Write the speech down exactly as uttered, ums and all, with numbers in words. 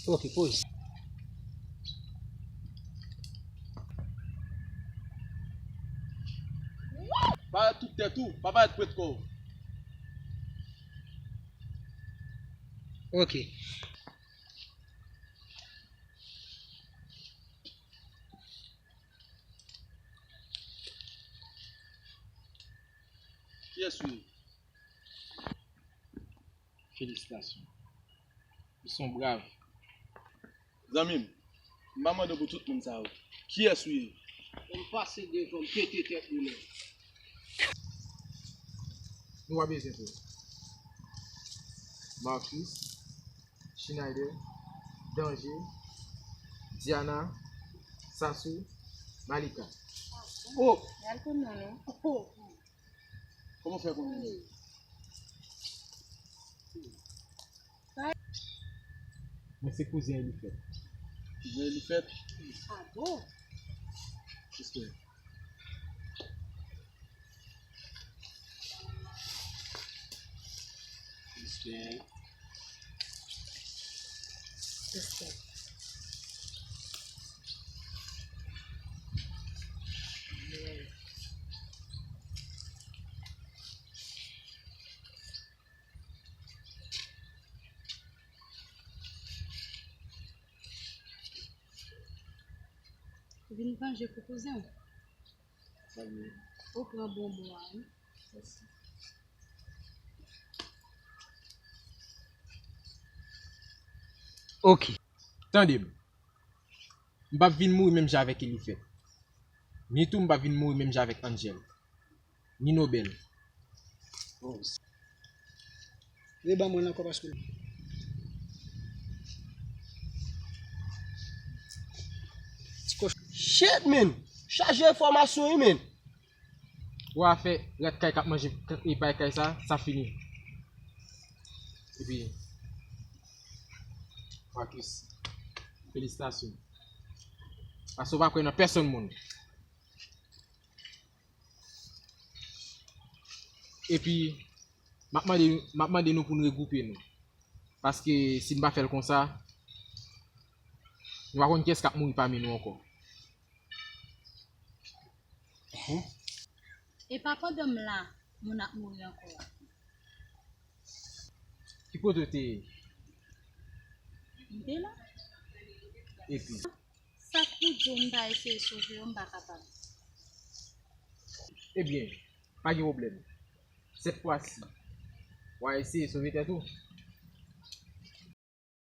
Ok, poz. Parèt tout tèt ou, pa parèt prèt kò w. Ok. Kiyès ou ye? Felisitasyon. Ou se yon brav. Zanmi m, m pa mande w pou tout moun sa yo. Kiyès ou ye? Ann pase devan m, pete tèt nou nèt. Nou pa bezwen pè. Marcus, Schneider, Danger, Diana, Sassou, Malika. Oh! Al konn non, non. Oh! Kòman w fè konnen li? Men se kouzen Elifèt. Kouzen Elifèt? Ah bon? Respè. Respè. Respè. Vin vanje pou kouzen w. Ou pran bonbon an, wi. Ok. Tande m. M p ap vin mouri menm jan avèk Elifèt. Ni tou m p ap vin mouri menm jan avèk Angel. Ni Nobel. Reban mwen ankò paske. Shit, man! Chaje enfòmasyon, wi, man! Ou a fè rèt kay k ap manje e pay kay sa, sa fini. Epi, Marcus, felisitasyon. Paske w pa kwè nan pèsonn moun. Epi, m ap mande, m ap mande nou pou n regwoupe nou. Paske si n pa fè l konsa, nou pa konn kiyès k ap mouri pami nou ankò. E pa pandan m la, moun ap mouri ankò a. Ki kote w te ye? M te la. Epi? Sa k pou di w m pa eseye sove yo, m pa kapab. Ebyen, pa gen pwoblèm. Sèt fwa si, w a eseye sove tèt ou.